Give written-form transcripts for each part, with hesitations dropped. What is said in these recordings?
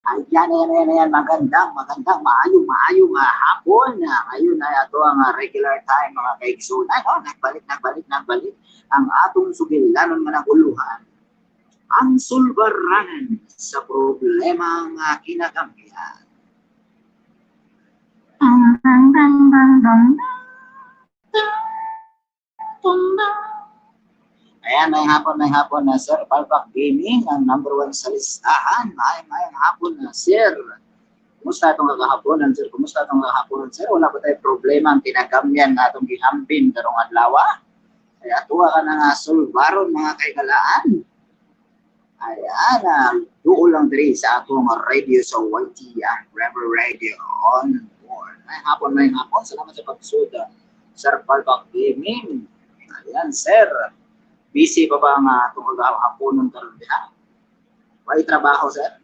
Ayan, ayan, ayan, ayan. Magandang, magandang, maayong, maayong hapon. Ngayon ay ato ang regular time, mga kaigsunan. No? Nagbalik, nagbalik, nagbalik ang atong sugilanon nga naguluhan. Ang sulbaranan sa problema nga kinakampihan. Dun, dun, dun, dun, dun, dun, dun. Ayan, may hapon na Sir Palpak Gaming, ang number one sa listahan. May hapon na, Sir. Kumusta itong kagahaponan, Sir? Kumusta itong kagahaponan, Sir? Wala ba tayo problema ang tinagamyan nga atong gihambin karong adlaw? Ay, atuwa ka na nga sulbaron, mga kaigalaan. Ayan, duol lang diri sa atong radio sa YT, ang Rebel Radio on board. May hapon, may hapon. Salamat sa pagsuda, Sir Palpak Gaming. Ayan, Sir. Busy pa ba ang atong kagahaponon karon diha? Way trabaho, Sir?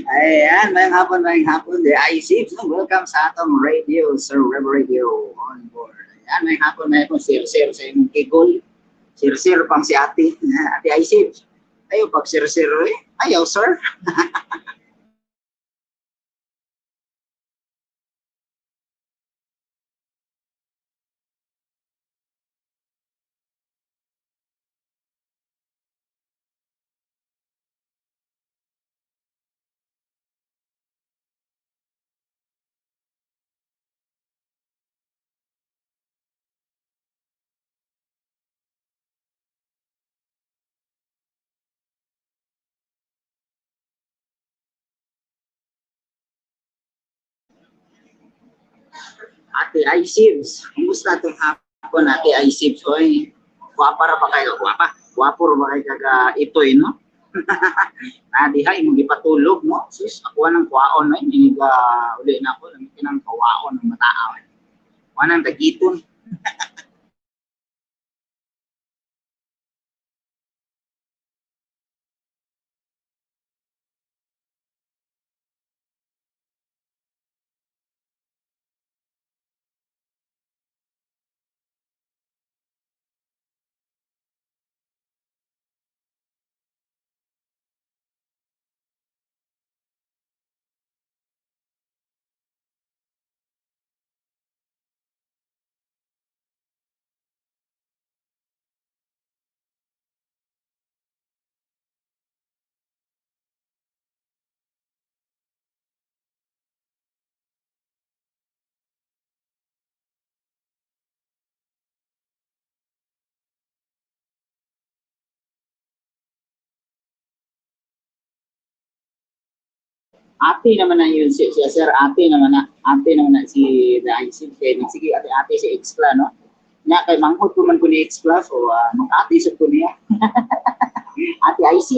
Ayan, may hapon, may hapon. The IC, welcome sa atong radio, Sir Rebel Radio on board. Ayan, may hapon, may hapon. Sir, sir, sa imong kigol. Sir, sir, pang si ate. Ate IC. Ayaw pag sir, sir, eh. Ayaw, sir. Ate IC, kumusta itong hapon, Ate IC? Oy, gwapa ra ba kayo? Gwapa? Gwapo ra ba kayo kaga itoy, no? Nadiha, imong gipatulog, no? Sus, ako nang kuwaon, no? Iniga, uli na ako, namitin ang kawaon ng mataaw. Wanang tagiton. Ate naman na yun siya, siya sir, ate naman na si The IC kay nagsige ate ate si Xpla, no? Nya kay manghod ko man ko ni Xpla, so mag-ate sad ko niya. Ate IC.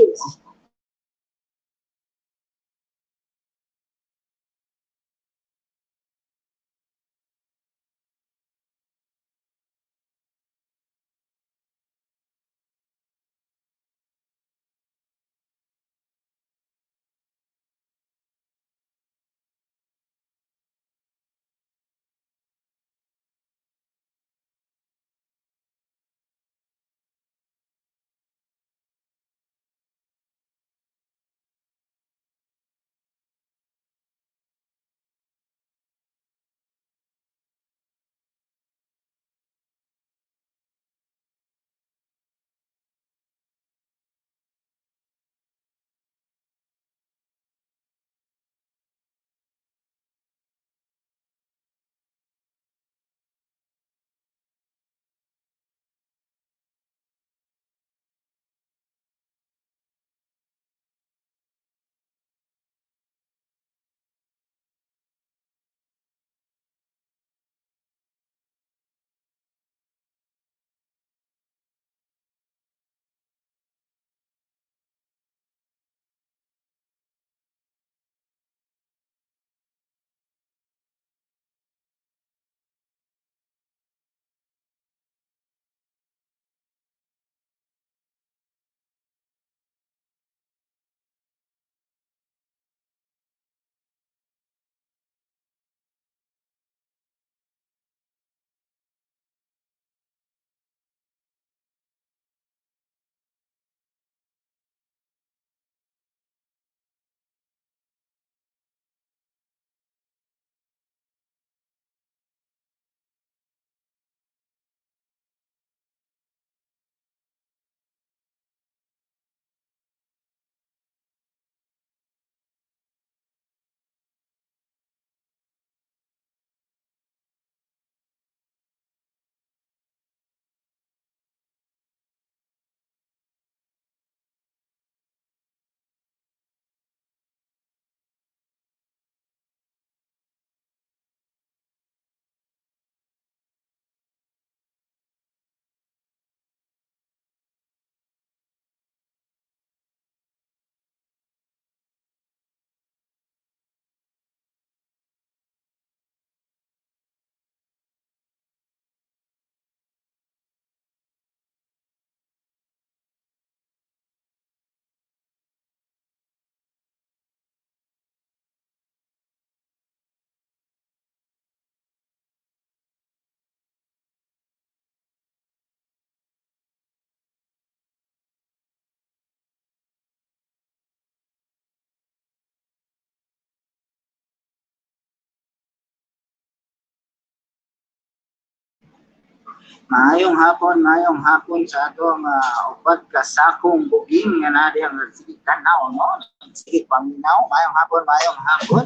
Maayong hapon sa atong upat ka sakong buging nga naa dihang sige tanaw, no? Sige paminaw, maayong hapon, maayong hapon.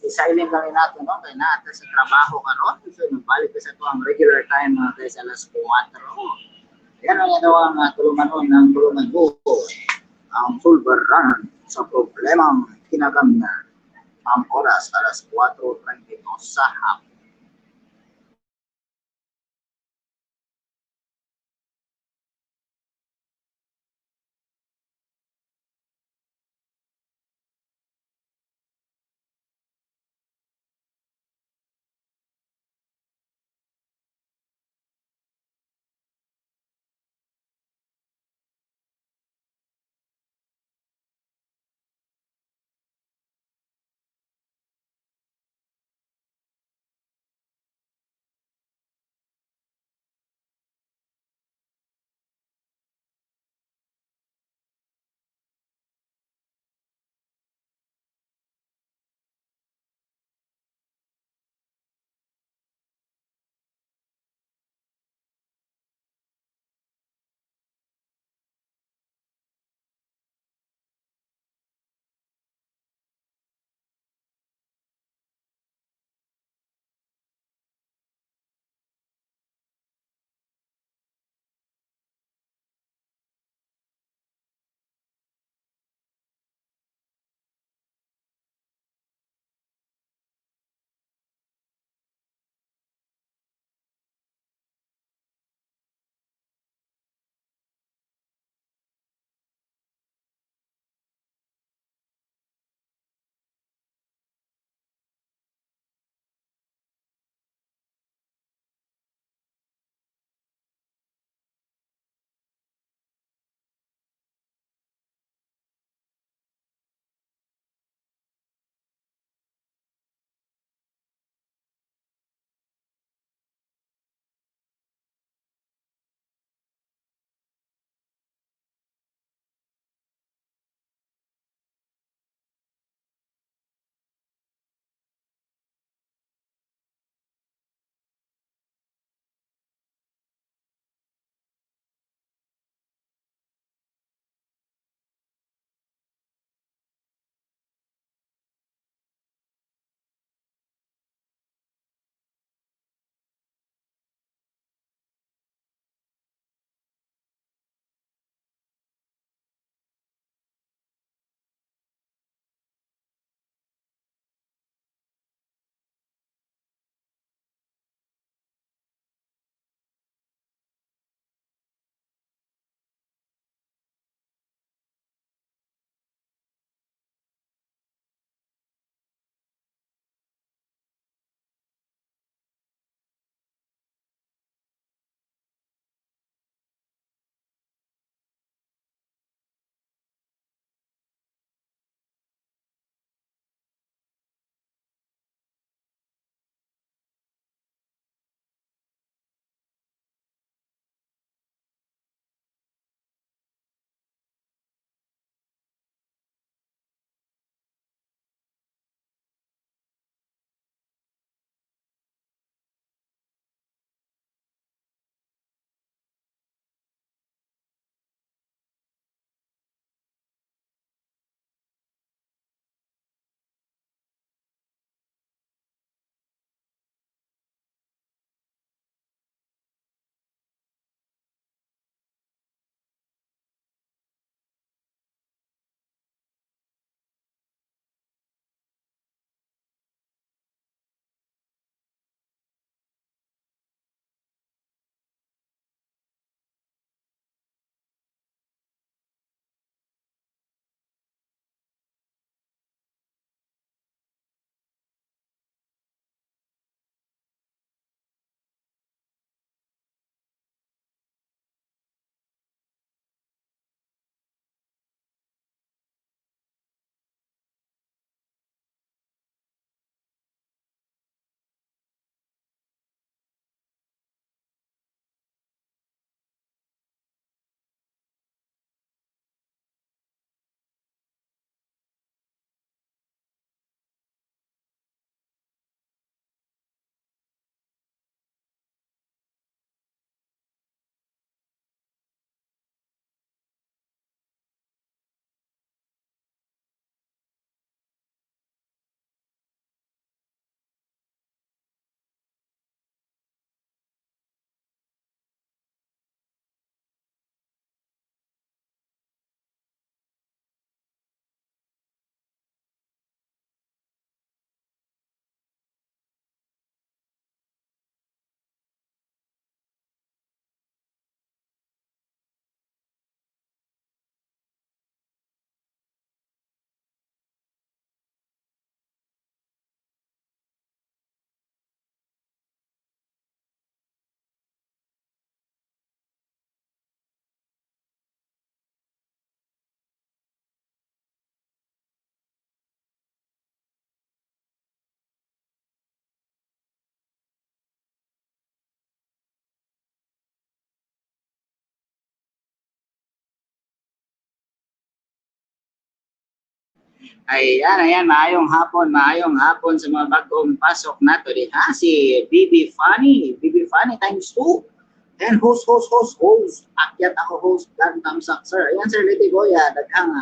Isailing kami nato, no? Kay naa ta sa trabaho karon, so balik ta sa atong regular time mga kay sa alas 4. Yan ang atong tulumanon ng tulungan ko, ang sulbaran sa problemang kinagamnan. Ang oras alas 4:32 sa hapon. Ayan, ayan, maayong hapon sa mga bagong pasok nato diha. Si BB Funny, BB Funny times 2. Ayan, host, host, host, host. Akyat ako host, dan thumbs up, sir. Ayan, Sir Lady Boya, daghang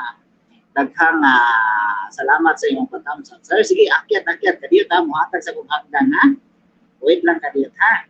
salamat sa inyong pa-thumbs up. Sir, sige, akyat, akyat. Kadiyot ha, muhatag sa kong hagdan ha. Wait lang kadiyot ha.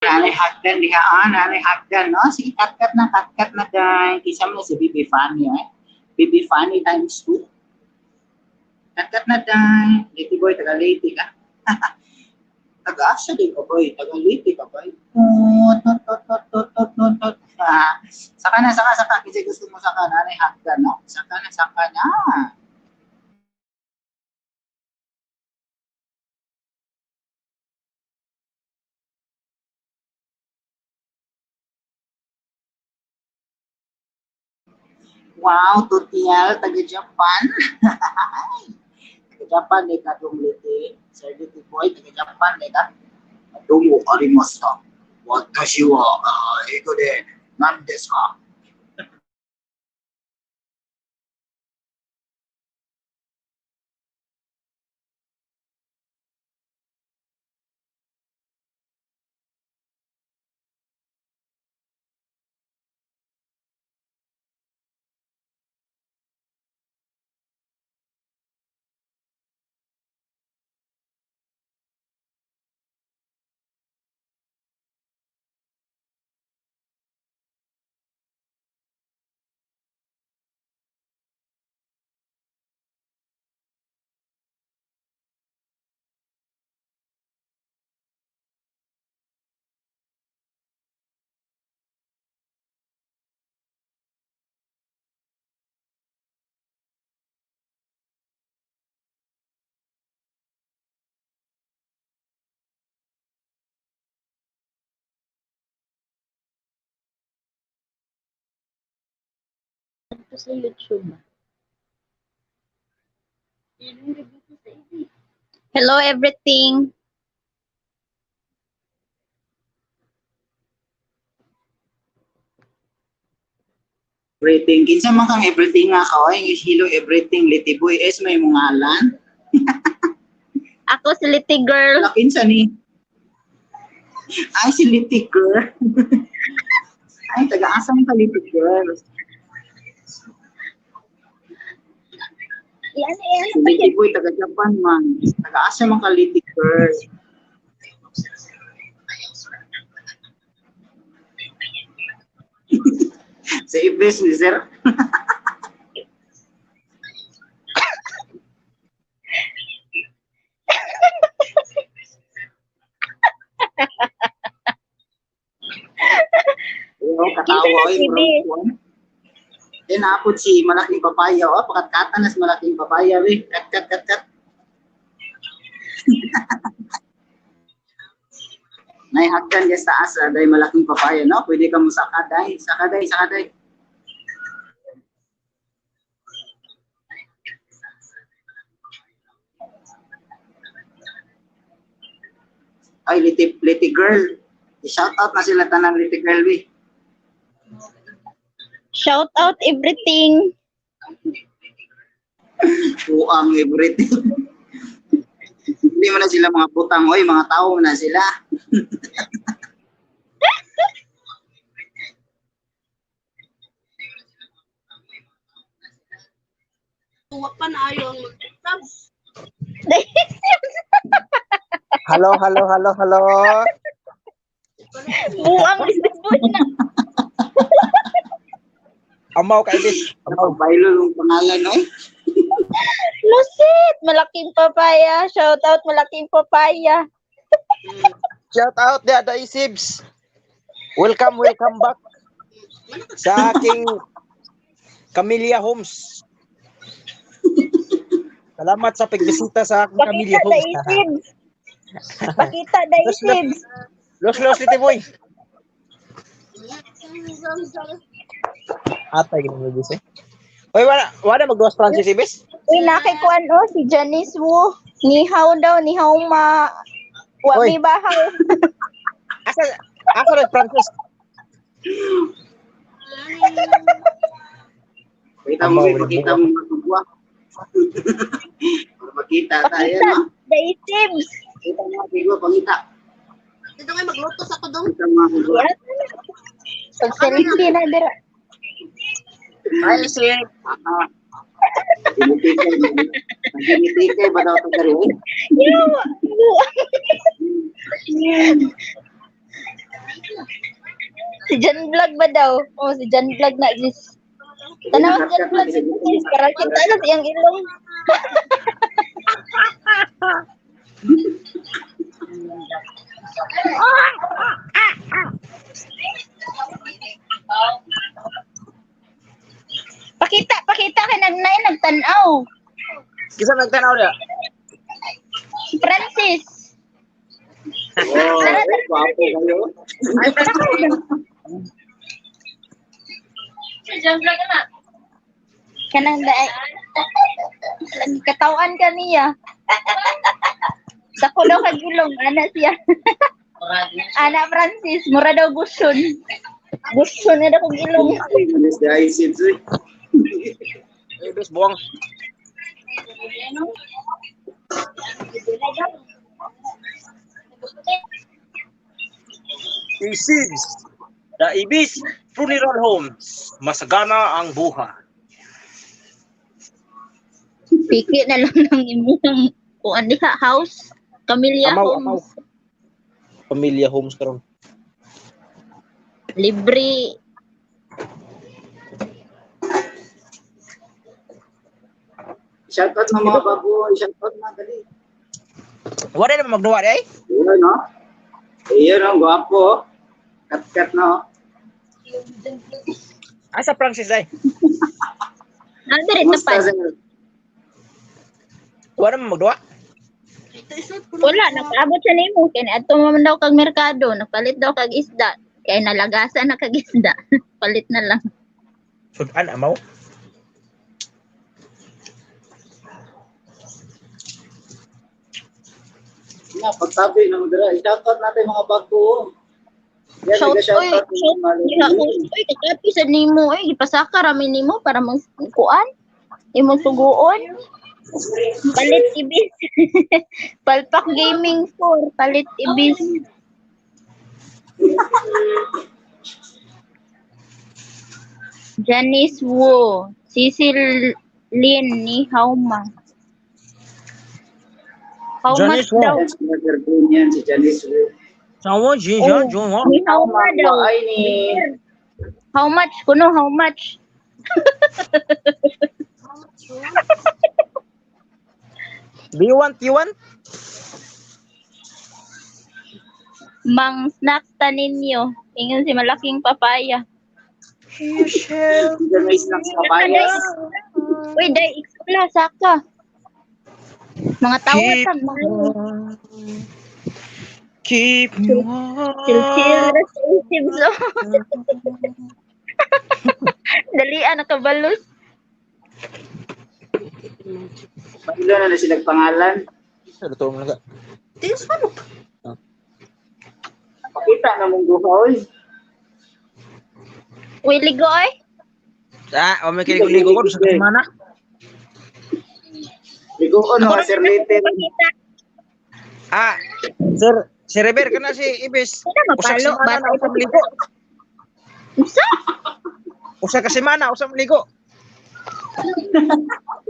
Nanay hagdan diha, nanay hagdan, no? Sige, cut-cut na, dahil. Kisa mo na si BB Funny, eh. BB Funny times 2. Cut-cut na, dahil. Lady boy, taga-lady ka. Taga-asa din ka, boy. Taga-lady ka, boy. Tut, tut, tut, tut, tut, tut, tut, tut. Saka na, saka, saka. Kasi gusto mo saka, nanay hagdan, no? Saka na, saka na. Wow, Tutial, taga-Japan. Taga-Japan, eh, ka, Liti. Sir Liti Boy, taga-Japan, eh, ka. Domo arimashita. Watashi wa, eigo de nan desu ka? Ito sa YouTube. Hello everything. Everything. Kinsa man kang everything nga ka, oy. English hilo everything. Liti Boy S, may mga alan. Ako si Liti Girl. Wala, kinsa ni? Ay, si Liti Girl. Ay, taga-asa mo ka, Liti Girl? Yan, yan. Si Liti Boy, taga-Japan man. Taga-asa man ka, Liti Girl? Sa Ibis ni sir. Oo, Kinsa katawa na oy, si murag kuwan. Eh, naapod si malaking papaya, oh, pakatkatan na si malaking papaya, eh. Kat, kat, kat, kat. Naihagdan ka sa taas, ah, dahil malaking papaya, no? Pwede ka mo saka, day. Saka, day, saka, day. Ay, Liti, Liti Girl. I-shout out na sila tanang Liti Girl, we. Shout out everything. Buang everything. Hindi mo na sila mga putang, oy, mga tao na sila. Wa pa na ayo ang mag-tab. Hello, hello, hello, hello. Buang business boy na. Amaw ka ibis. Amaw, bailo yung pangalan, oy. Lusit! Malaking papaya. Shout out, malaking papaya. Shout out the Ada Isibs. Welcome, welcome back sa aking Camellia Homes. Salamat sa pagbisita sa aking Camellia Pakita Homes. da Isibs. Pakita da Isibs. Los los liti boy. Atay gini mo bis eh. Oy, wala wala magduwas Francis ibis. Uy, nakikuan oh, si Janice Wu. Nihaw daw, nihaw ma. Wa Oy. mi bahaw. Asa asa rin Francis? Pakita mo, Amaw, we, pakita mo mga tugwa. Para makita tayo, Pakita no? da Isibs. Pakita mo mga tigwa, pakita. Dito ngay magluto sa ko dong. Pakita mo mga tigwa. Pag selfie na dira. Hi, sir. Ah, Ginitikay, ginitikay ba daw ito dari, oy? Yawa. Si John Vlog ba daw? Oh, si John Vlog na sis. Tanaw si John Vlog si sis para kita na siyang ilong. Pakita, pakita kay nagnay nagtan-aw. Kisa nagtanaw niya. Si Francis. Oh, eh, gwapo kayo. Hi, Francis. Kanang daay. Katawan ka niya. Dako daw kag ilong ana siya. Ana Francis, mura daw guson. Guson na daw kog ilong. Ay, manis di ay sibs, oy. Ibis buwang. Isibs. The Ibis Funeral Homes. Masagana ang buhay. Piki na lang ng imong kuan diha house. Camellia Amaw, amaw. Homes. Pamilya Homes karon. Libre. Shout out na mga bago, shout out na dali. Wala na magduwa di ay. Ayun, no? Ayun, oh, gwapo. oh. Kat-kat na, oh. Asa Francis ay. Ah, diri Kumusta, tapat. sir? Wala na magduwa. Wala, nakaabot siya nimo kay adto man daw kag merkado, nagpalit daw kag isda. Kay nalagasan na kag isda. Palit na lang. Sudan amaw. Na, pagtabi na mo dira. Shout out natin mga bago. oh. Yan, Shout nag-shout oy, out shout diha oy, kakapi sa nimo oy, gipasaka rami nimo para mag kuan. Imong suguon. Palit ibis. Palpak Gaming 4, palit ibis. Janice Wu, Cecil Lin ni Hauma. How much Janice Wu. daw? Yan, si Janice Wu. Sawo jin Oh, ni Hauma daw. Ay, ni... How much? Kuno, how much? Do you want? You want? Mang snacks ta ninyo. Ingon si malaking papaya. May snacks papaya. Uy, dai iksula saka. Mga tawa Keep ta mga Keep me warm. chill chill ra sa isip so. Dali ah, nakabalos. Pailo na na silang pangalan. Luto mo lang ka. Tingin sa ano? Kita na mong duha oy. Uy, ligo oy. Ah, o may kiligo ko sa semana. Ligoon no Sir Little. Pakita. Ah, Sir, si Reber kana si Ibis. Wala Usa ka mapalo semana bata na usab ligo. Unsa? Usa ka semana usab ligo.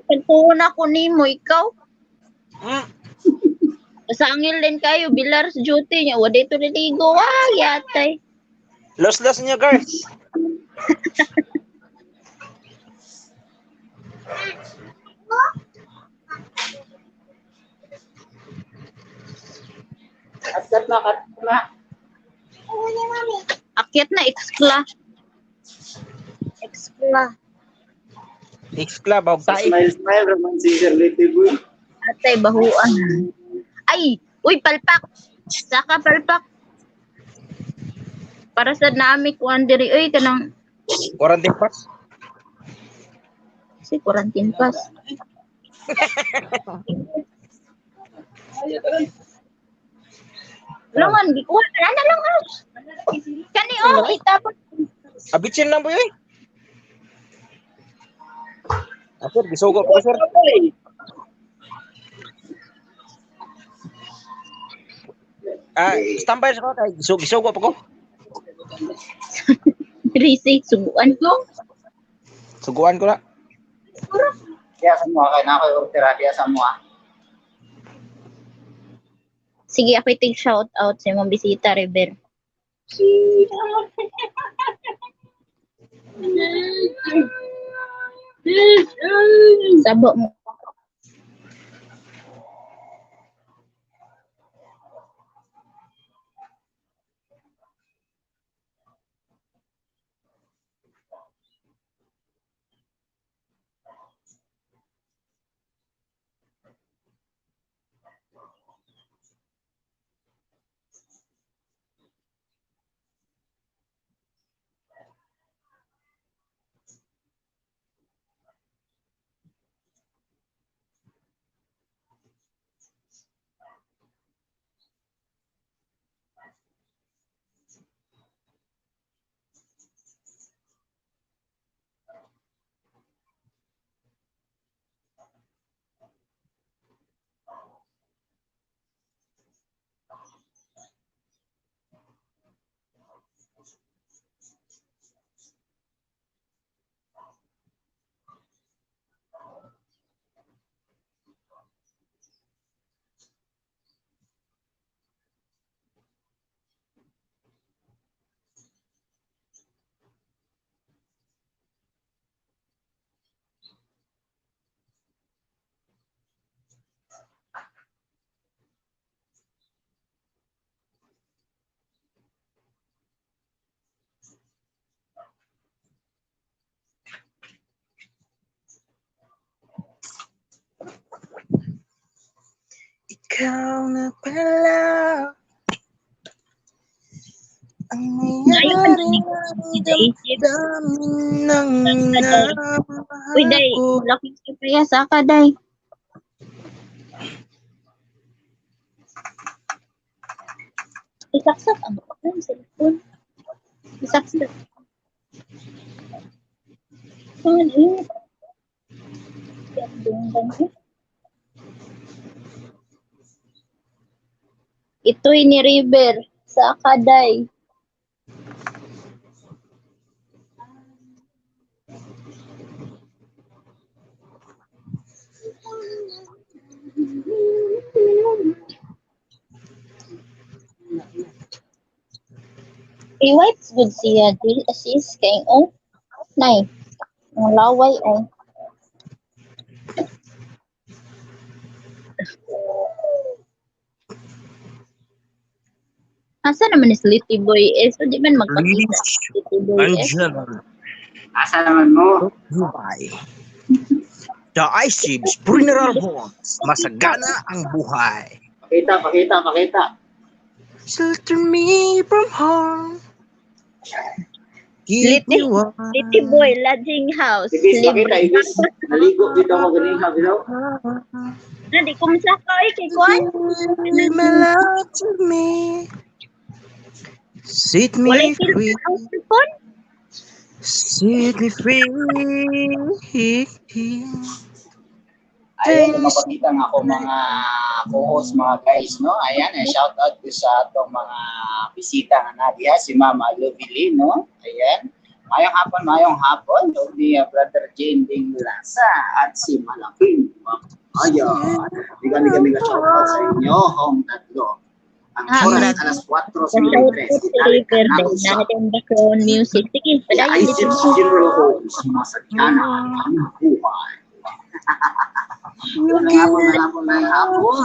Pagtuon ako nimo ikaw. Mm. Sa angil din kayo bilar sa duty niya wa dito niligo ah yatay. Los-los niyo, girls. Kat na, kat na. Akyat na ekskla. Ekskla. X-Club, og tai. Smile, smile, raman si Sir Little boy. Atay bahuan. Ay, uy palpak. Saka palpak. Para sa nami kuan diri oy kanang Quarantine pass. si quarantine pass. Langan gikuha na na lang ah. Kani oh itapon. Abitsin lang po yun. Ah, sir, gisugo ko, sir. Ah, standby sa ko kay gisugo pa ko. Risi subuan ko. Suguan ko na. Diya sa mga kay na ako order diya sa mga. Sige, ako itig shout out sa imong bisita River. Sabo mo. Ikaw na pala ang Ayaw nangyari man ng damdamin ng Uy, day, minamahal ko. laki ka kaya saka day. Isaksak ang ang cellphone. Isaksak. Ano eh? Ito'y ni River sa Akaday. I-wipes good siya di assist kay oh. Nay. Ang laway oh. Asa naman is Litty Boy S? Di man magpakita. Ladies Litty Boy and S. gentlemen, Asa naman mo? buhay. The Ice Funeral Homes. Masagana ang buhay. Pakita, pakita, pakita. Shelter me from harm. Keep me warm. Litty Boy Lodging House. Ibis, Libre. pakita, ibis. Naligo dito ako ganina, bitaw. Na, di ko masaka eh, kay Kwan. Give my love to me. Set Walay me free. filter ang cellphone. Set me free. Ayan, mapakita nga ako mga co-host, mga guys, no? Ayan, eh, shout out ko sa atong mga bisita nga nadiha, si Mama Lovely, no? Ayan. Mayong hapon, ug ni Brother Jane Ding Lasa at si Malaking. Ayan. Mega, mega, mega shout out sa inyo, hong tatlo. Ang oras, alas 4:53. Sa paper din, natin background music. Sige, padayon Isip dito. Funeral Homes, masagana ang buhay. Mayong hapon, mayong hapon, mayong hapon.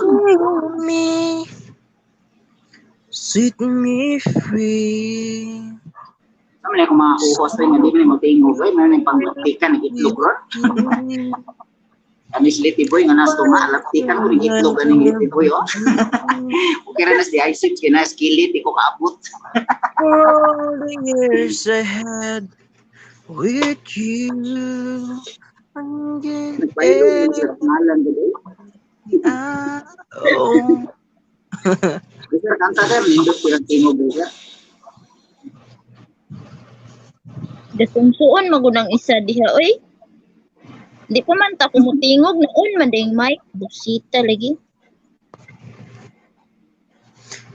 Me. Set me free. Sama na akong mga co-host rin, hindi mo tingog, eh. Meron yung panglaptikan, nag-itlog ron. Anis Litty Boy, nga nas tunga, laptikan ko, nag-itlog, aning Litty Boy, oh. Okay ra nas di Isip, kaya nas kilit, di ko kaabot. For all the years I had with you, I'm Nagpailog, getting sir, ngalan, gano'n. oh. Sir, kanta, sir, nindot ko yung tingog, sir. Gasumsuon magunang isa diha oy. Di pa man ta kumutingog noon man ding mic busita lagi.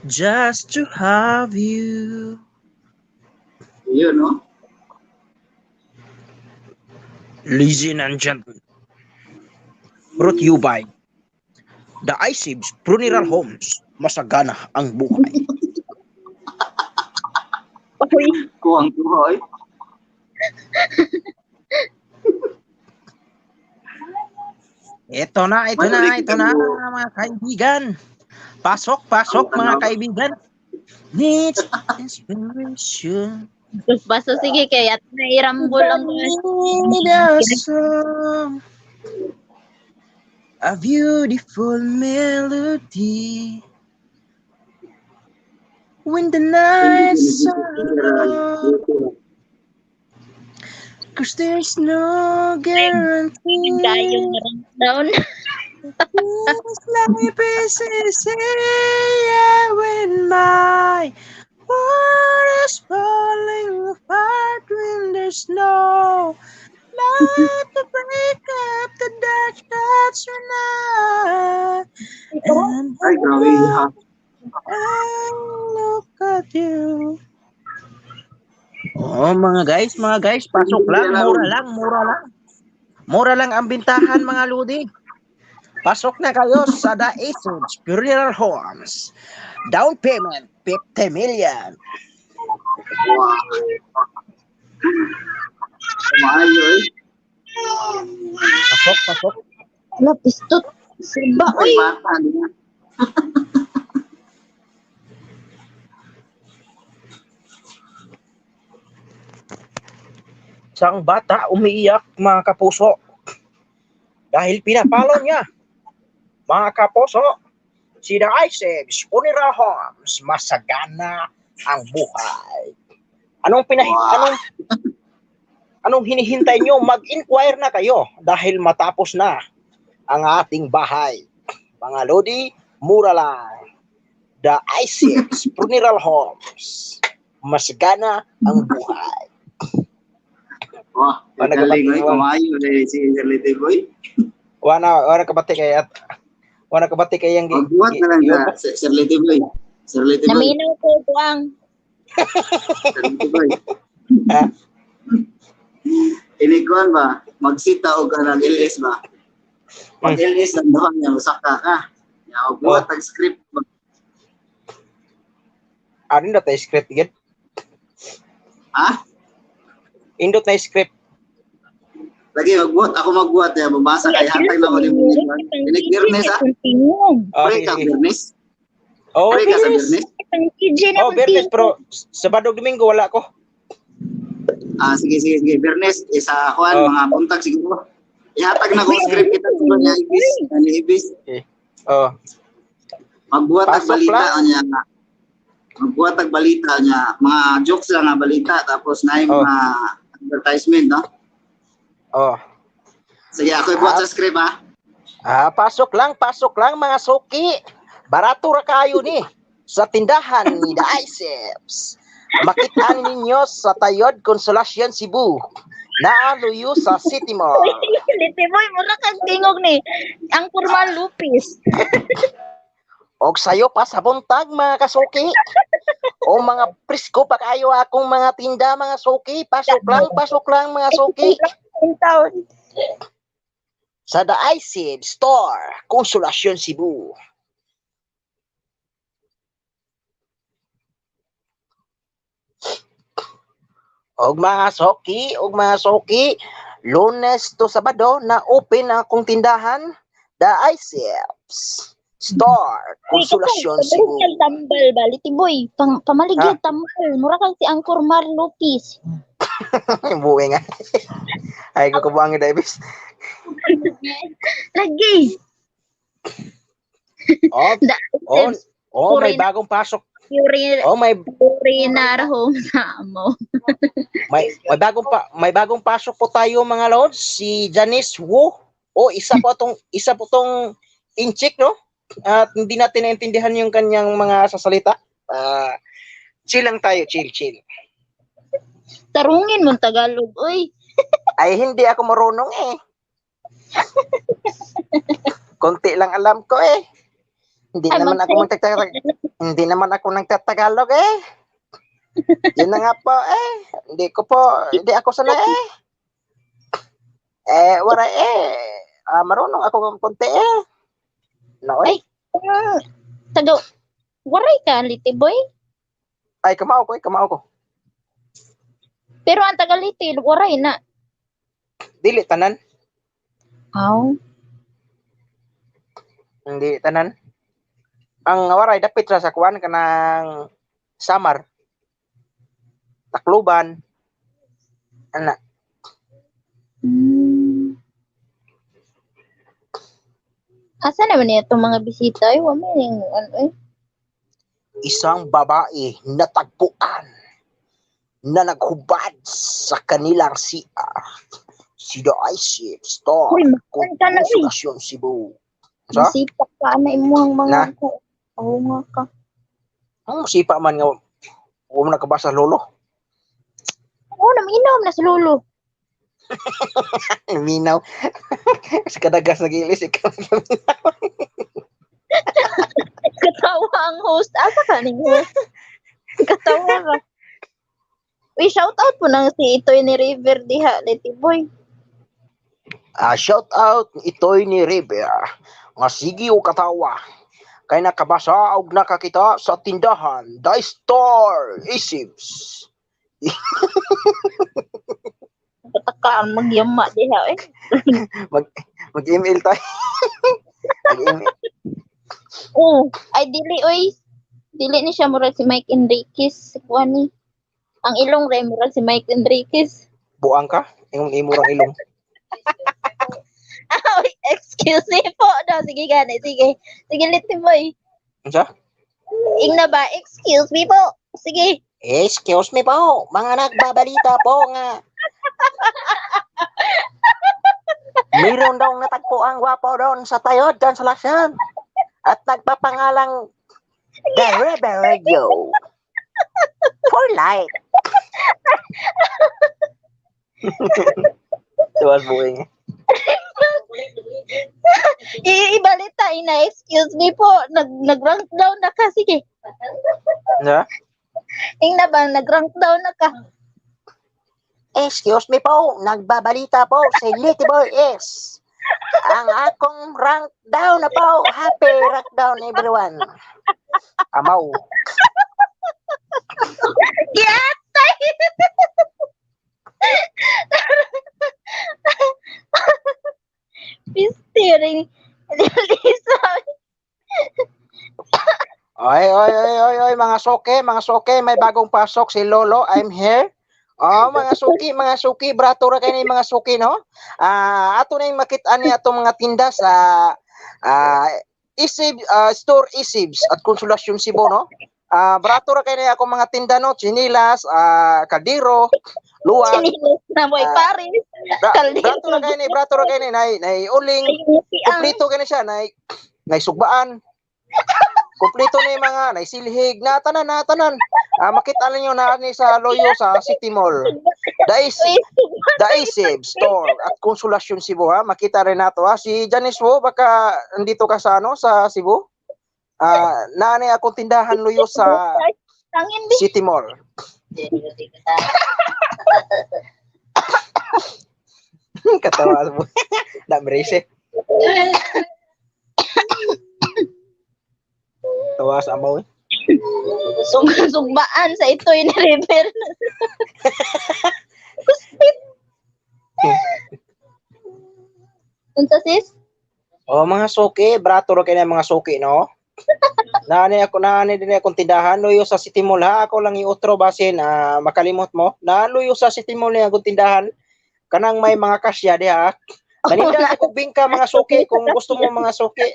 Just to have you. Yun, no? Ladies and gentlemen, brought you by the ISIBS Funeral Homes. Masagana ang buhay. Uy, Kuhang kuha, eh. Ito na, ito na, ito na, mga kaibigan. Pasok, pasok, mga kaibigan. Needs inspiration. basta sige kay at nairambol ang Need a song, a beautiful melody. When the night's alone, 'cause there's no guarantee. Dayong down. This life is easy, yeah, when my world is falling apart, when there's no light to break up the dark thoughts tonight. And Ay, grabe, ha. I look at you. Oh, mga guys, pasok lang, mura lang, mura lang. Mura lang ang bintahan, mga lodi. Pasok na kayo sa The Isuds Funeral Homes. Down payment, 50 million. Wow. Maayo, eh. Pasok, pasok. Wala pistot. Siba Ay, oy. bata, di ba? Isang bata umiiyak, mga kapuso. Dahil pinapalo niya. Mga kapuso, si The Isuds Funeral Homes, masagana ang buhay. Anong pinahi Wow. anong anong hinihintay nyo? Mag-inquire na kayo dahil matapos na ang ating bahay. Mga lodi, mura lang. The Isaacs Funeral Homes. Masagana ang buhay. Wah, Oh, galing, eh. nagabati, Kumayo, eh, si Sir Litty Boy. Wala kabati kay at wala kabati kay yang Magbuhat na lang sa Sir Litty Boy. Sir Litty Boy. Naminaw ko kuang. Sir Litty Boy. Ha? Inikuan ba? Magsita o ka nag LS ba? Pag LS ang doon niya, usaka ka. Ya, buhat ang script ba? Ano na tayo script gid? Ha? Indot na script. Lagi magbuhat, ako magbuhat ya, babasa kay hatag na ko ni mo. Inig Biyernes ha? Tingog. Oh, Pre ka Biyernes? Oh, Pre ka sa Biyernes. Biyernes? Pang DJ na Oh, Biyernes pero Sabado ug Domingo wala ko. Ah, sige sige sige. Biyernes eh, sa kuan Oh. mga buntag siguro. Ihatag na ko script kita sa niya ibis, ani ibis. Oh. Magbuhat ang Pasok balita lang. niya. Magbuhat ang balita niya, mga jokes lang nga balita tapos na yung Oh. mga advertisement, no? Oh. Sige, ako ibuhat sa script ha. Ah, pasok lang mga suki. Barato ra kayo ni sa tindahan ni The Iceps. Makita ninyo sa Tayod, Consolacion, Cebu. Naaluyo sa City Mall. Liti boy, mura kang tingog ni. Ang formal lupis. Og sayo pa sa buntag mga kasuki. O mga presko pa kayo akong mga tinda mga suki. Pasok lang mga suki. Taon. Sa The ICIB Store, Consolacion, Cebu. Og mga suki, Lunes to Sabado na open ang akong tindahan, The ICIB Store, Consolacion, Cebu. Kang tambal ba, Liti boy. Pamaligid tambal. Mura kang si Angkor Mar Lupis. Buwi nga. Ay, kukubuang Davis. Lagi. Oh, oh, oh, may bagong pasok. Oh, may Purinar home sa amo. may bagong pasok po tayo mga lods, si Janice Wu. Oh, isa po tong inchik, no? At hindi natin naintindihan yung kanyang mga sasalita. Chill lang tayo, chill, chill. Tarungin mong Tagalog, oy. Ay, hindi ako marunong eh. Konti lang alam ko eh. Hindi Ay, naman ako magtatagalog. Hindi naman ako nagtatagalog eh. Yun na nga po eh. Hindi ako sanay eh. Eh, wala eh. Marunong ako ng konti eh. No, eh. Ay, waray ka, Liti boy. Ay, kamao ko. Pero ang Tagaliti, waray na. Dili, tanan. Aw. Hindi, tanan. Ang waray, dapit ra sa kuan kanang Samar. Tacloban. Ana. Asa naman niya itong mga bisita? Ay, wala yung ano eh. Isang babae natagpuan na naghubad sa kanilang CR. Si The ICF Store. Uy, makan ka na, uy. Consolacion, Cebu. Sa? Masipa ka na imuhang mga Na? Oo nga ka. Ang masipa man nga huwag mo nakabasa lolo. Oo, naminom na sa lolo. Minaw. Sa kadagas nag-ilis, ikaw. Katawa ang host. Asa ka ning host? Katawa ka. Uy, shout out po nang si Itoy ni River diha, Leti boy. Shout out Itoy ni River. Nga sige o katawa. Kay nakabasa og nakakita sa tindahan, The Store, Isibs. Pataka ang magyama diha eh. Mag-email tayo. Mag-email. Oh, ay dili oy. Dili ni siya murag si Mike Enriquez, si kuan ni. Ang ilong ra murag si Mike Enriquez. Buang ka? Ingon imo rang ilong. Ay, excuse me po. No, sige gani, sige. Sige, Liti boy. Unsa? Ingna ba? Excuse me po. Sige. Excuse me po, mga nagbabalita po nga. Meron daw natagpo ang gwapo doon sa Tayod, Consolacion. At nagpapangalang The Rebel Radio. For life. Tuwas buwing. Ibalita, ina, excuse me po. Nag-rank down na ka. Sige. Na? Ingna ba? Nag-rank down na ka. Excuse me po, nagbabalita po si Litty Boy S. Ang akong rank down na po. Happy rank down everyone. Amaw. Yatay! Pistiring. Lisa. Oy, oy, oy, oy, oy, mga soke, may bagong pasok si Lolo. I'm here. Oh, mga suki, brato ra kay ni mga suki, no? Ato na yung makita ni atong mga tinda sa Isib, Store Isibs at Consolacion Cebu, no? Brato ra kay ni akong mga tinda, no? Chinilas, kaldero, luwak. Chinilas na mo, Paris. Brato ra kay ni, nay uling, kumpleto kay ni siya, nay sugbaan. Kompleto na yung mga naisilhig na tanan na tanan. Makita ninyo na ni sa Loyo sa City Mall. Daisib Store at Consolacion Cebu ha. Makita rin nato ha. Si Janice Wo, baka nandito ka sa ano sa Cebu? Naani akong tindahan Loyo sa Tangin di. City Mall. Katawa mo. Dami race eh. Tawa sa amaw eh. Sugbaan sa ito'y ni River. Unsa sis? Oh, mga suki, brato ro kay na mga suki, no? Naani ako naani din akong tindahan luyo sa City Mall ha. Ako lang iutro basin makalimot mo. Naluyo sa City Mall ni akong tindahan. Kanang may mga kasya diha. Naninda ko bingka mga suki kung gusto mo mga suki.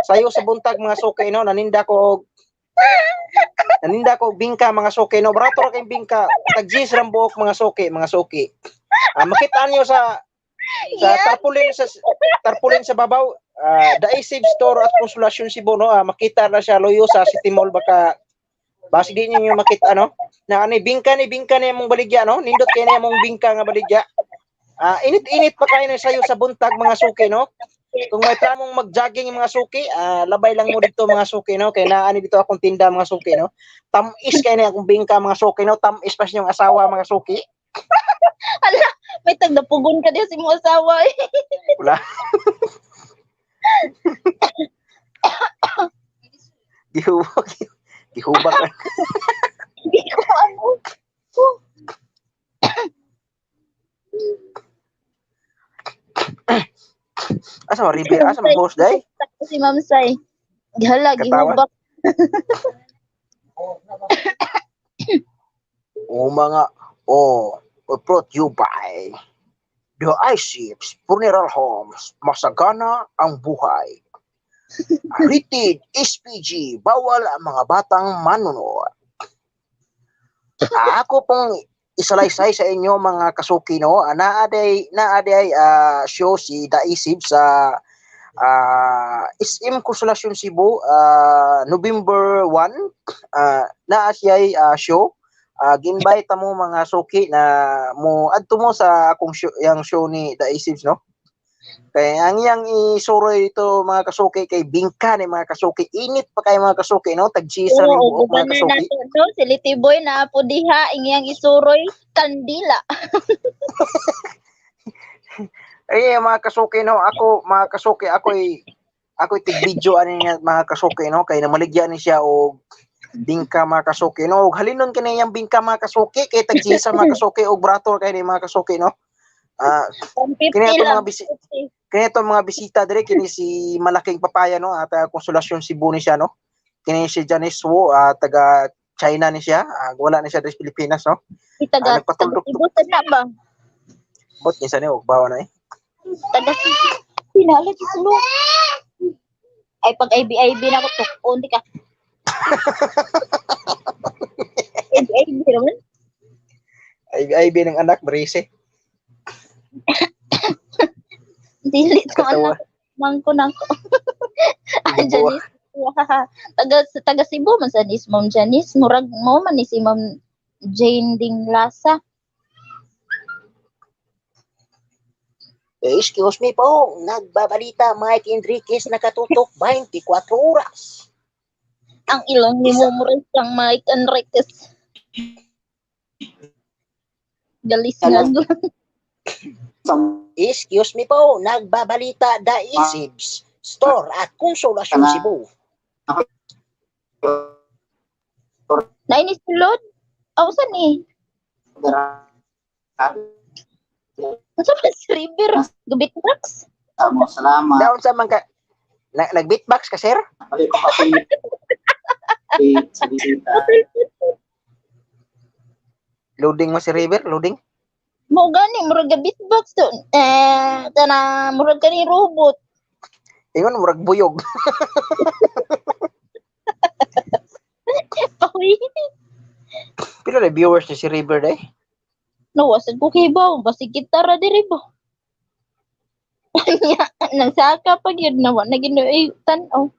Sayo sa buntag mga suki no, naninda ko og bingka mga suki no. Brato ra kay bingka. Tag-gis ra buok mga suki, mga suki. Makita niyo sa tarpaulin sa babaw, Daisib Store at Consolacion Cebu no, makita na siya loyo sa City Mall baka basig di ninyo makita no. Na ani bingka ni among baligya no, nindot kay ni among bingka nga baligya. Init-init pa kayo na sayo sa buntag mga suki no. Kung may planong mag-jogging mga suki, labay lang mo dito mga suki no, kay naani dito akong tinda mga suki no. Tamis kay ni akong bingka mga suki no, tamis pa siyang asawa mga suki. Ala, may tagdapugon ka diha sa imong asawa eh. Wala. Gihubag. Gihubag. Hindi ko ano. Asa mo River? Asa mo host day? Si Ma'am Sai. Gihala, Katawa. gihubak. O mga o brought you by The iShips Funeral Homes. Masagana ang buhay. Rated SPG, bawal ang mga batang manonood. Ako pong isalaysay sa inyo mga kasuki no, naaday show si Daisib sa SM Consolacion Cebu, November 1, naa siya'y show. Gi-invite mo mga suki na mo adto mo sa akong show, yang show ni Daisib no. Kay ang iyang isuroy ito mga kasuki kay bingka ni mga kasuki, init pa kay mga kasuki no, tag-chisa ni Oo, buok mga gubanan kasuki. nato no, si Liti Boy na po diha ang iyang isuroy kandila. Ay mga kasuki no, ako mga kasuki ako'y tig-video ani niya mga kasuki no, kay namaligya ni siya og bingka mga kasuki no, og halinon kini iyang bingka mga kasuki kay tag-chisa mga kasuki og brato kay ni mga kasuki no. Kini 150 atong lang. mga kini atong mga bisita dire kini si Malaking Papaya no, at Consolacion Cebu ni siya no. Kini si Janice Wo, taga China ni siya, wala ni siya diri sa Pilipinas no. Taga Nagpatulog Cebu sa na ba? Bot kinsa ni og bawa na eh. Taga Pinala si Sulo. Ay pag IB na ko tukon di ka. IB naman. IB ng anak Marise. Dili ko Katawa. anak. Mangko na ko. Ah, Janice. Taga Cebu man sa nis Ma'am Janice, murag mo man ni si Ma'am Jane Ding Lasa. Excuse me po, nagbabalita Mike Enriquez nakatutok 24 oras. Ang ilong ni mo murag kang Mike Enriquez. Galis nga. Excuse me po, nagbabalita Daisibs Store at Consolacion Cebu. Nainis sulod? Aw saan eh? Unsa ba si River? Gabit box? Mo, salamat. Daon sa man ka nag-beatbox ka sir? Balik ko pati sa bisita. Loading mo si River, loading. Mo gani murag gabit box to. Eh, tana murag kani robot. Ingon murag buyog. Pawi. Pila na viewers ni si River day? No, wasad ko kibaw, basig gitara diri ba. Nya, nang saka pag yun na wa na ginoo tan-aw.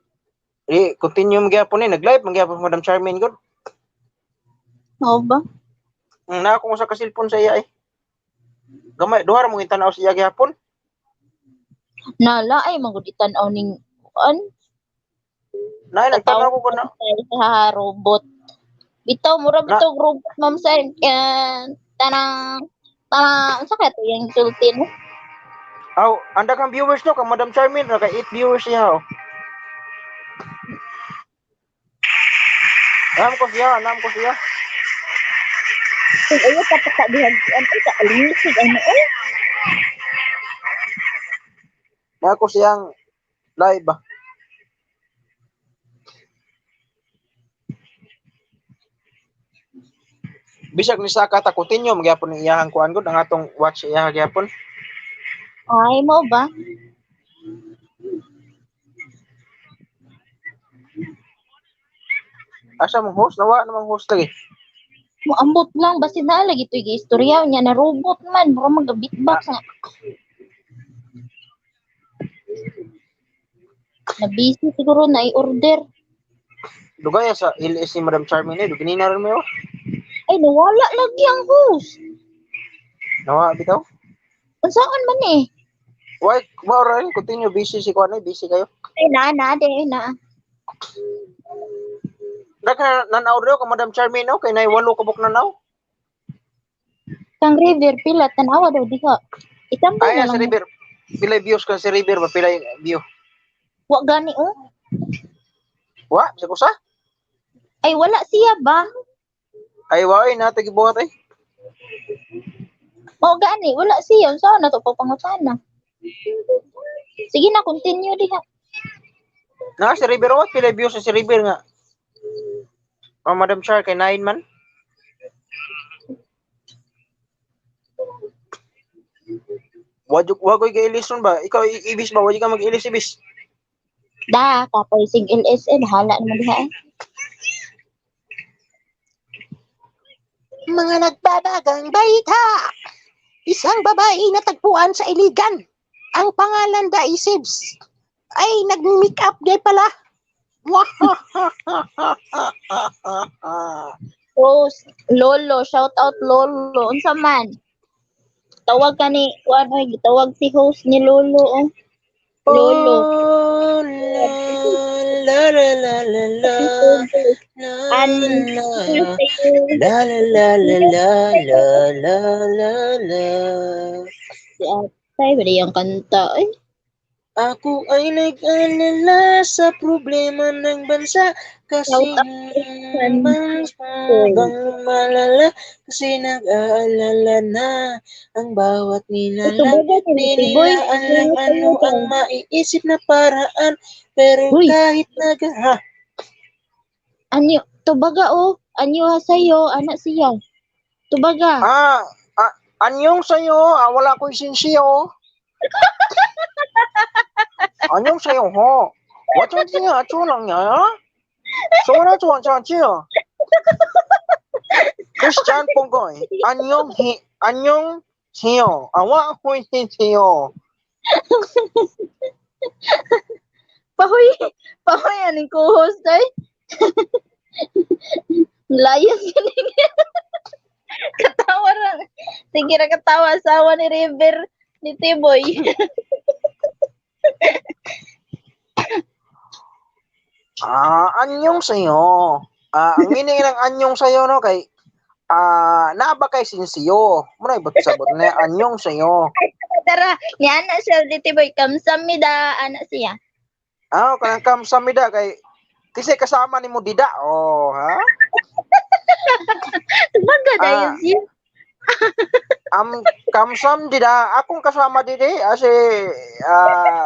Eh, continue man gyapon ni, nag-live man gyapon Madam Charmaine gud. Mao ba? Na ako sa ka-cellphone sa iya eh. Gamay duha ra mong tanaw sa iya gyapon. Nala ay magud itan-aw ning kuan. Nay nagtanaw ko kana. Ha, robot. Bitaw mura Na- bitaw robot ma'am sir. Tanang tanang unsa kaya to yung sulti no? Aw, ang daghang viewers no kang Madam Charmaine ra kay 8 viewers siya oh. Alam ko siya, alam ko siya. Kung ayaw ka pa ka dihag kuan ay ka alisig ano eh. Na ako siyang live ba. Bisag ni Saka ta continue magyapon ni iyahang kuan gud ang atong watch iya gyapon. Ay mo ba? Asa mong host nawa namang host lagi. Moambot lang basin na lagi to'y giistorya niya na robot man mura mag beatbox nga. Na busy siguro na i-order. Dugay sa LS ni Madam Charmaine eh, dugay na rin mo. Ay nawala lagi ang host. Nawa bitaw. Unsaon man eh? Why mao ra rin continue busy si kuan eh, busy kayo. Ay na na de na. Naka nanaw rin ka Madam Charmaine no kay nay walo ka buk nanaw. Kang River pila tanawa daw diha. Itambal Ay na si lang. River. Pila views kan si River ba pila view. Wa gani oh. Wa, sa kusa? Ay wala siya ba? Ay wa ay nata gibuhat ay. Mao gani wala siya unsaon na to pagpangutana. Sige na continue diha. Na si River what pila views sa si River nga. Oh, Madam Char kay 9 man. Wajug wagoy kay ilis nun ba? Ikaw ibis ba? Wajug ka mag-ilis ibis. Da kapoy sig LSN hala naman diha eh. Mga nagbabagang balita. Isang babae natagpuan sa Iligan. Ang pangalan da Isibs. Ay, nag-make up day pala. Rose, Lolo, shout out Lolo. Unsa man? Tawag ka ni kuan oy, gitawag si host ni Lolo oh. Lolo. Oh, la la la la la la An la la la la la la la la la. Si Atay, ba yung kanta ay. Ako ay nag-alala sa problema ng bansa kasi Shout out ang bansa bang lumalala kasi nag-aalala na ang bawat nilalang. Di nila alam ano ang maiisip na paraan pero Uy. kahit nag... Ha? Anyo, tubaga oh. Anyo ha sayo, anak siya. Tubaga. Ah, anyong sa'yo? Ah, wala ko isinsiyo. Anyong sa'yo ho? Wachon siya, acho lang niya, ha? So na chuan chuan chiyo. Christian Ponggoy, anyong hi, anyong siyo. Awa ko siyo. Pahoy, pahoy aning co-host ay. Layas ganing. Katawa ra. Sige ra katawa asawa ni River ni Tiboy. Ah, anyong sa'yo. Ah, ang meaning ng anyong sa'yo no kay naa ba kay sinsiyo? Muna ibot sabot na anyong sa'yo. Tara, ni ana siya ni Tiboy kamsamida ana siya. Ah, kanang kamsamida kay kasi kasama nimo dida. Oh, ha? Tubaga dayon siya. Kamsam dida akong kasama didi si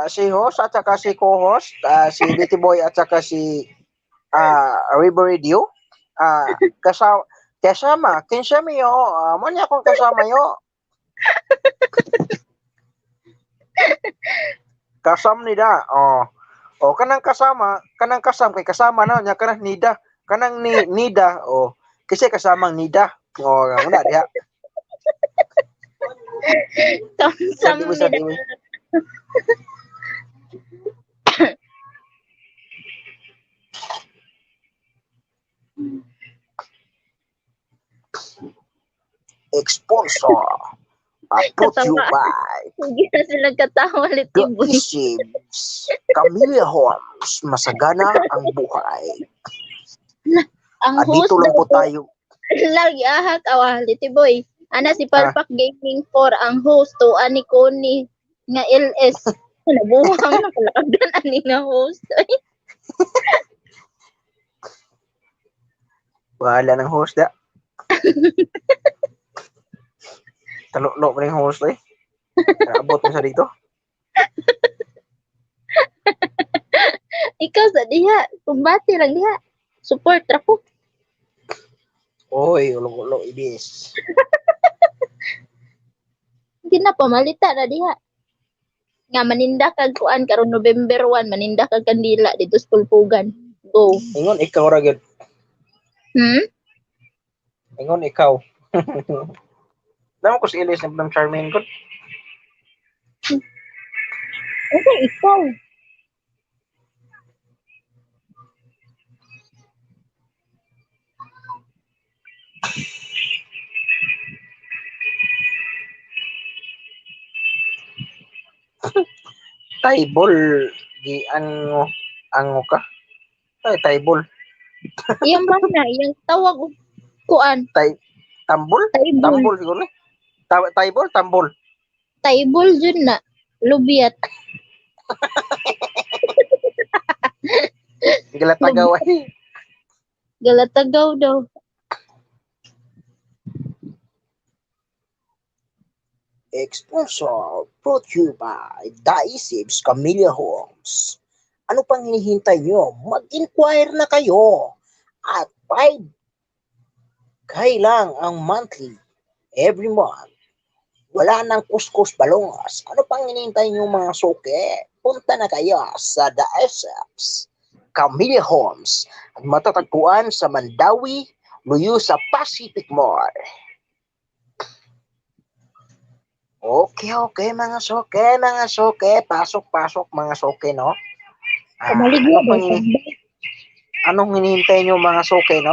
si host at saka si co-host si Litty Boy at saka si River Radio. Kasama kasama kinsa mi yo mo niya akong kasama yo. Kasam nida. Oh. Oh, kanang kasama, kanang kasam kay kasama na nya kanang nida, kanang ni nida oh. Kasi kasamang nida. Oh, muna diha. Kamsamida. Sabi mo, sabi mo. Sponsor. Brought to you Katawa. By Hindi na sila katawa, The Litiboy. Isibs. Camilla Holmes. Masagana ang buhay. Ang At host dito lang daw po tayo. Lagi ahak awa, Litiboy. Ana si Palpak Gaming 4 ang host to ani Connie nga LS. Nabuwang na kalakagan ani nga host. Ay, Bahala ng host da. Talolo pa rin host eh. Naabot mo sa dito. Ikaw sa diha, kumbati lang diha. Support ra ko. Oy, ulo-ulo, ibis. Hindi na pamalita na diha. Nga maninda kag kuan karon November 1, maninda kag kandila dito sa Pulpugan. Go. Ingon ikaw ra gyud. Hmm? Ingon ikaw. Damo ko si Elise ng Charmaine ko. Okay, ikaw. Taibol gi ango ango ka. Ay, taibol. Iyang ba na, iyang tawag og kuan, Tambol? taibol. Tambol siguro eh. Taibol, tambol. Taibol jud na. Lubiat. Gilatagaw ay. Galatagaw daw. Sponsor brought to you by Daisibs Camilla Homes. Ano pang hinihintay nyo? Mag-inquire na kayo. At 5K lang ang monthly every month. Wala nang kuskus balongas. Ano pang hinihintay nyo mga suke? Punta na kayo sa Daisibs Camilla Homes at matatagpuan sa Mandawi, Luyo sa Pacific Mall. Okay, okay, mga soke, mga soke. Pasok, pasok, mga soke, no? Ah, Kamaligya ano ba? Anong hinihintay nyo, mga soke, no?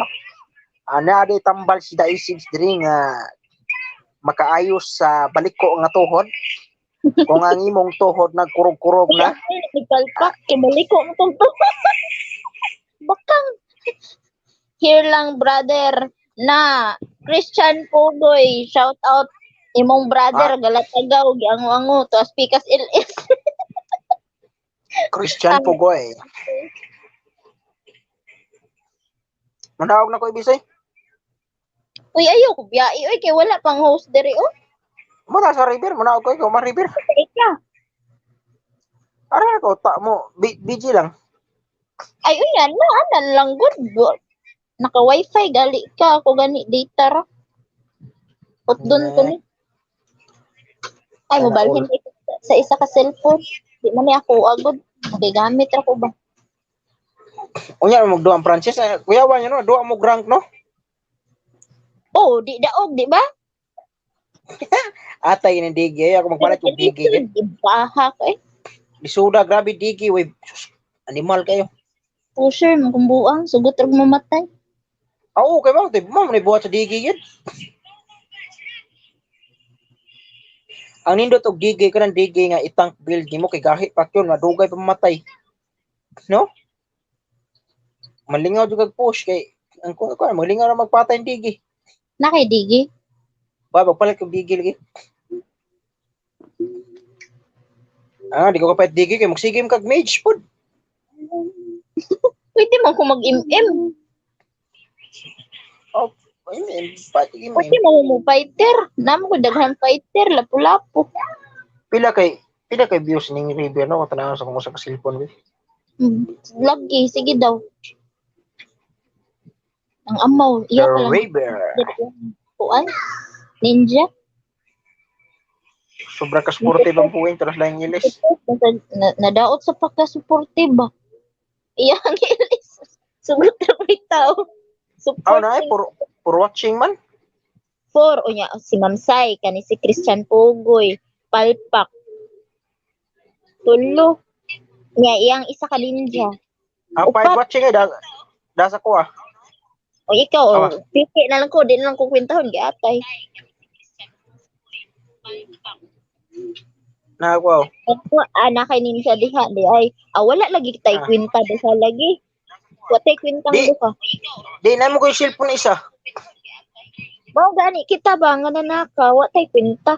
Naa di tambal si Daisibs diri nga makaayos sa baliko nga tuhod. Kung ang imong tuhod nagkurog-kurog na. Nagpalpak, kay baliko ang tong tuhod. Bakang. Here lang, brother, na Christian Pugoy, shout out imong brother, galatagaw, giango-ango, to Pikas LS. Christian Pugoy. Manawag na ko ibisay. Uy, ayaw ko biyai, uy, kay wala pang host diri, oh. Muna sa River, manawag ko ikaw, ma-River. Teka. Ara ko, ta mo, BG lang. Ay, uy, ana, ana lang, good. Naka-wifi, gali ka, ako gani, data ra. Utdon ko ni. Ay, Sana mobalhin all. sa isa ka cellphone. Di man ni ako agod. Nakigamit ra ko ba? Unya mo magduha ang Francis, eh, kuyawa niyo no, duha mo rank no. Oh, di daog, di ba? Atay ni Digi, ako magpalit og Digi. Di baha ka eh. Lisuda grabe Digi, way sus, animal kayo. Pusher, mong kumbuang, sugot rag mamatay. Ah, okay ba? Di mo ni buhat sa Digi yun. Ang nindot og Digi kanang Digi nga i-tank build nimo kay gahi pa yun, madugay pa mamatay. No? Malingaw jud kag push kay ang ko ko malingaw ra magpatay ang Digi. Na kay Digi. Ba magpalit kog Digi lagi. Ah, di ko kapalit Digi kay magsigim kag mage pud. Pwede man ko mag-MM. Oh, MM, pati MM. Pwede mo mo fighter. Namo ko daghan fighter, lapu-lapu. Pila kay views ning River no kung tan-awon sa kung sa cellphone. Lagi, sige daw. Ang amaw, iya The pa lang. River. Kuan? Ninja? Sobra ka supportive ang puwing taras lang ilis. Nadaot sa pagka-supportive ba? Iya ang ilis. Sugot na may tao. Oh, na Supportive. for watching man. For, unya, si Ma'am Sai, kani si Christian Pugoy, Palpak. Tulo. Nya, iyang isa ka ninja. Ah, Upat. five watching ay da, dasa ko ah. O ikaw, Awa. piki na lang ko, di na lang ko kwentahon, giatay. Na ako. Ako ana kay ninja diha di ay. Ah, wala lagi tay kwenta duha lagi. Wa tay kwentang duha. Di na mo ko yung cellphone isa. Mao gani kita ba nga nanaka wa tay kwenta.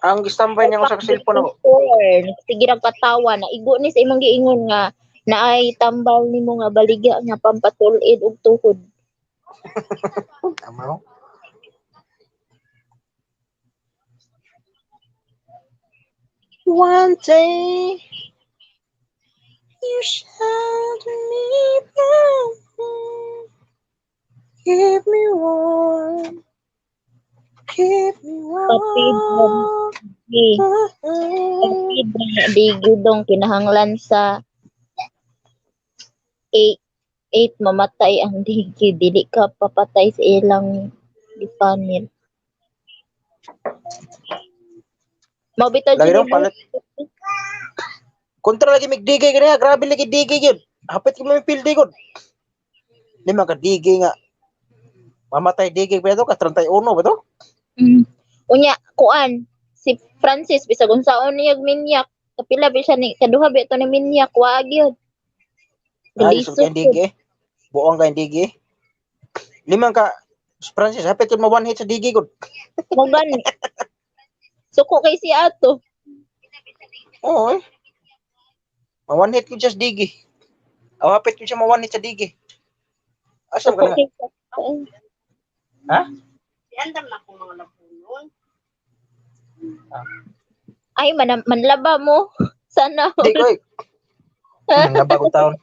Ang gistambay niya ko sa cellphone ako. Sige ra katawa na igo ni sa imong giingon nga naay tambal nimo nga baligya nga pampatul-id og tuhod. Tama. One day you shut me down, keep me warm, keep me warm. Kapid na di gudong kinahanglan sa 8 mamatay ang digi, dili ka papatay sa ilang gipanel. Mabitaw lagi dong palit. Kontra lagi migdigay kaniya, grabe lagi digay gyud. Hapit ko may pildi gud. Di man ka digay nga. Mamatay digay pa to ka 31 ba to? Unya kuan si Francis bisag unsaon niya minyak, kapila ba siya ni kaduha ba to ni minyak wa gyud. Ah, lisod kay digay. Buong kay digay. Limang ka Francis hapit ko ma one hit sa digay gud. Mo gani. Suko kay si ato. Oo eh. Ma one hit ko siya sa digi. Aw hapit ko siya ma one hit sa digi. Asa ka na? Ha? Andam na akong mga labunon. Ay manlaba mo. Sana. Di ko eh. Manlaba ko taon.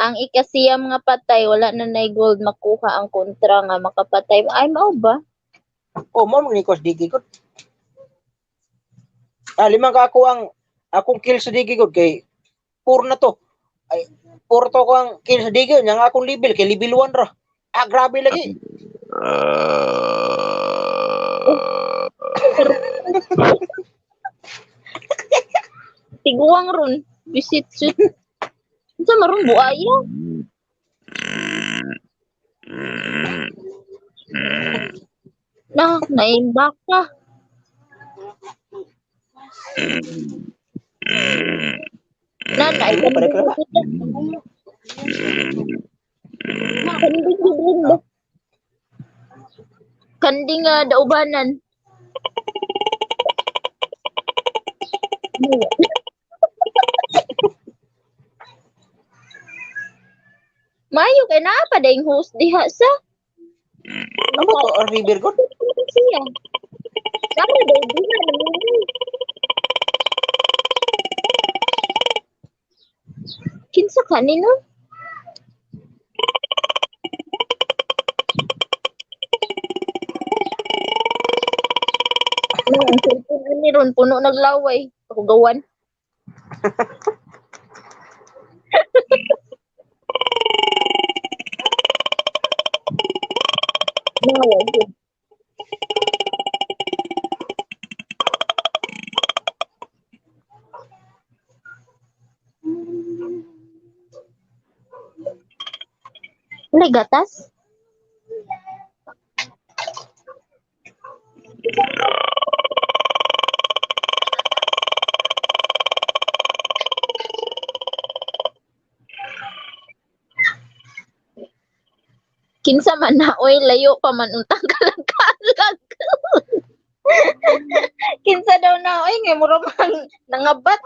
Ang ikasiyam nga patay wala na nay gold makuha ang kontra nga makapatay. Ay mao ba? Oh, mao man ni ko sa digi gud. Ah, limang ka ako ang akong kill sa digi gud kay 4 na to. Ay 4 to ko ang kill sa digi nya ang akong level kay level 1 ra. Ah, grabe lagi. Tiguang ron. Visit shoot. Unsa maron buaya? Na, naimbak ka. Na, Balik na ba? Kandi gud ba? Kandi nga daubanan. Mayo kay naa pa dayng host diha sa. Ano to ang river god? Siya. Naa day diha namingi. Kinsa ka nino? No, ang cellphone ani ron puno naglaway. Ako gawan. No, wala gatas? Kinsa man na oy layo pa man untang kalag-kalag. Kinsa daw na oy ngay mura man nangabat.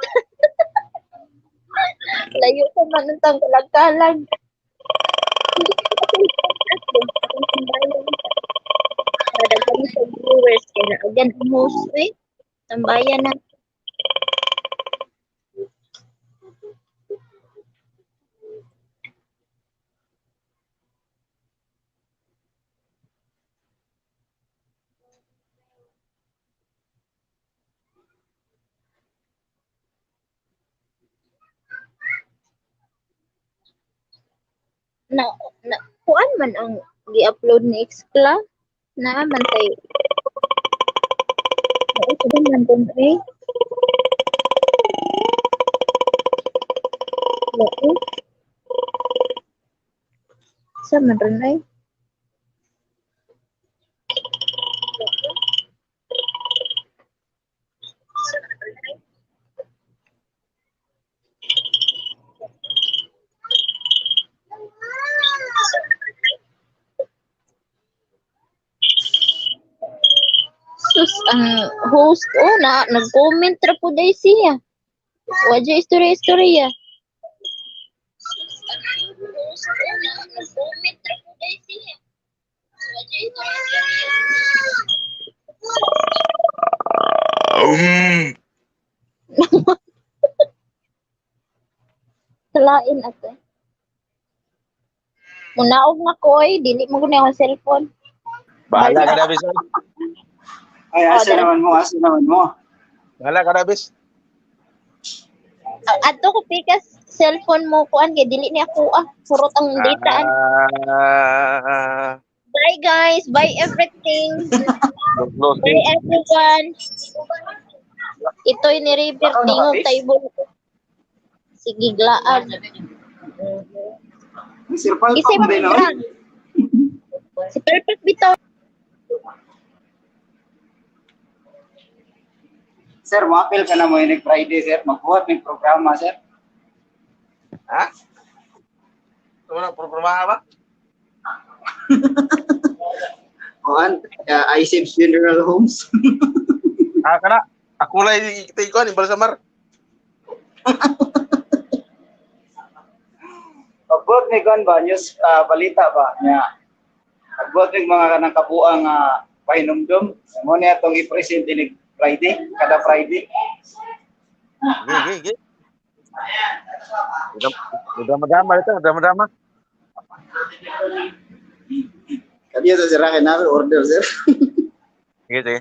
Layo pa man untang kalag-kalag. Daghan sa viewers kay naagan ang host eh. Tambayan na. Na kuan man ang gi-upload ni Xcla na man tay man dun eh. Sa man ron ay. Sus, ang host oh na nag-comment ra po dai siya. Wa jud istorya-istorya. Sus, ang host oh na nag-comment ra po dai siya. Wa jud istorya-istorya. Salain ato. Munaog na ko oy, dili mo gud akong cellphone. Bahala ka na, bis. Ay, Oh, asa naman mo, asa naman mo. Bahala ka na, bis. Adto ko pikas cellphone mo kuan kay dili ni ako ah. Purot ang data. Ah, Bye guys, bye everything. close. Bye everyone. Ito'y ni River Baka tingog nakabis? tayo. Sige glaan. Sir Palpak Isip din, oy. lang. Si Perfect bitaw. Sir, moapil ka na mo inig Friday, sir. Magbuhat ng programa, sir. Ha? Wala problema ba? Kuan, ISIP Funeral Homes. Ah, kana. Ako lang itay ko ni Balsamar. Magbuhat ni kuan ba news balita ba nya. Magbuhat ni mga kanang kabuang pahinumdum. Mo niya atong i-present inig Friday, kada Friday. Ge, ge, ge. Drama-drama ito, drama-drama. Kadiyo sa sir kay na order, sir. Sige, sige.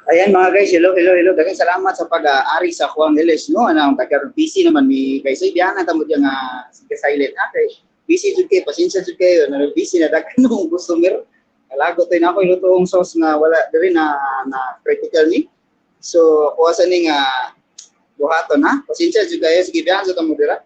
Ayan mga guys, hello, hello, hello. Daghang salamat sa pag-ari sa Juan Eles, no? Ano, taga busy naman mi guys. Ay, biyahan na tamo diyan nga sige silent ha kay busy jud kay, pasensya jud kayo, na busy na daghan nung customer. Kalagot na ako ilutoong sauce nga wala diri na na critical ni. So, kuha sa ni nga buhaton ha. Pasensya jud kayo, sige biyahan sa tamo dira.